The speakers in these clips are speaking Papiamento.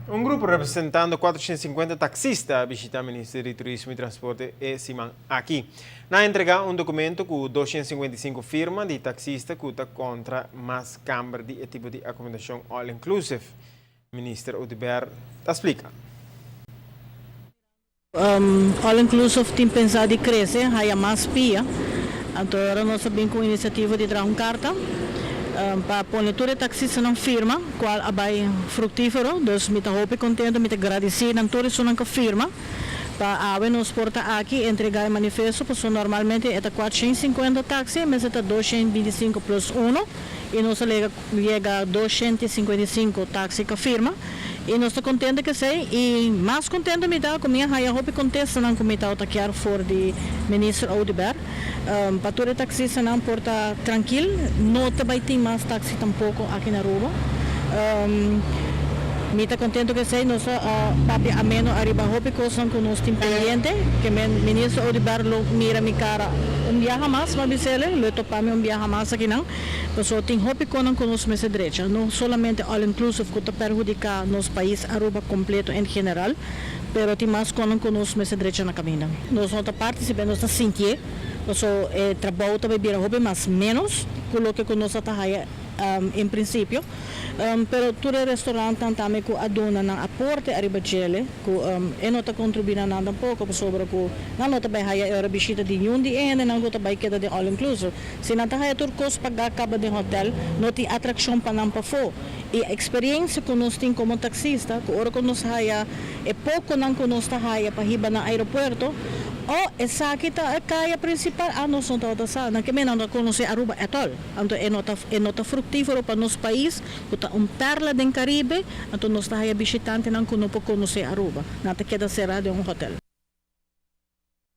Un grupo representando 450 taxista a bishita Minister di Turismo y Transporte e siman aki. Nan a entrega un documento cu 255 firma di taxista cu ta contra mas camber di e tipo di acomodacion all inclusive. Minister Oduber ta splica. All inclusive tin pensa di crece, haya mas pia. Anto ora nos a bin cu iniciativa di traha un carta pa pone tur e taxistanan firma, cual a bay fructifero. Dus mi ta hopi contento, mi ta gradici nan tur esunnan cu firma pa awe nos por ta aki entrega e manifesto, pasobra normalmente e ta 450 taxi, mester ta 225 plus uno y nos a yega 255 taxi cu firma y nos ta contento cu esey. Y mas contento mi ta cu mi a haya hopi contestanan cu mi ta kier for di Minister Oduber. Pa tur e taxistanan por ta trankil, no ta bay tin mas taxi tampoco aki na Aruba. Mi ta contento cu esey. Nos papia ameno ariba hopi cosnan cu nos tin pendiente, cu Minister Oduber lo mira mi cara un biaha mas, m'a bisele, lo topa mi un biaha mas akinan. Paso tin hopi cosnan cu nos mester drecha, no solamente all inclusive cu ta perhudica nos pais Aruba completo en general, pero tin mas cosnan cu nos mester drecha na caminda. Nos no ta participa, nos ta sinti, paso e trabou ta bira hopi mas menos cu loke cu nos ta haya en principio. Pero tur e restaurant tambe cu a duna nan aporte ariba djele, cu e no ta contribui na nan tampoco, pasobra cu nan no ta bay haya e ora bishita di ningun di hende nan cu ta bay keda den all inclusive. Si nan ta haya tur cos paga caba den hotel, no tin atraccion pa nan pafo. E experiencia cu nos tin como taxista, cu ora cu nos haya e poco nan cu nos ta haya pa hiba na aeropuerto, "Oh, esaki ta e caya principal, ah, nos no ta sa." Nan ke men nan no conoce Aruba at all. Anto e no ta fructifero pa nos pais, cu ta un perla den Caribe, anto nos ta haya bishitantenan cu no por conoce Aruba. Nan ta keda sera den un hotel.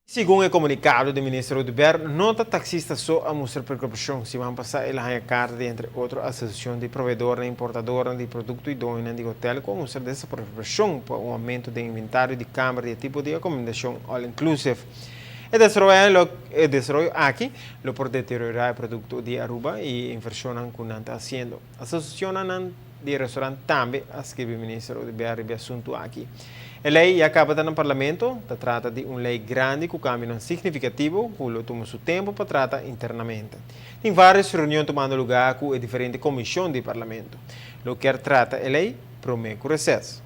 Segun e comunicado di Minister Oduber, no ta taxista so a mustra preocupacion. Siman pasa el a haya carta di, entre otro, Asociacion di Proveedor y Importador di Producto y Doño di Hotel cu a mustra desaprobacion pa un aumento di inventario di camber di tipo di acomodacion all inclusive. E desaroyo aki lo por deteriora e producto di Aruba y inversion cu nan ta haciendo. Asociacion di restaurant tambe a skirbi Minister Oduber e asunto aki. E ley a caba na Parlamento, ta trata di un ley grandi cu cambio significativo, cu lo tuma su tempo pa trata internamente. Tin varios reunion tumando luga cu diferente comision di Parlamento. Lo kier trata e ley prome cu receso.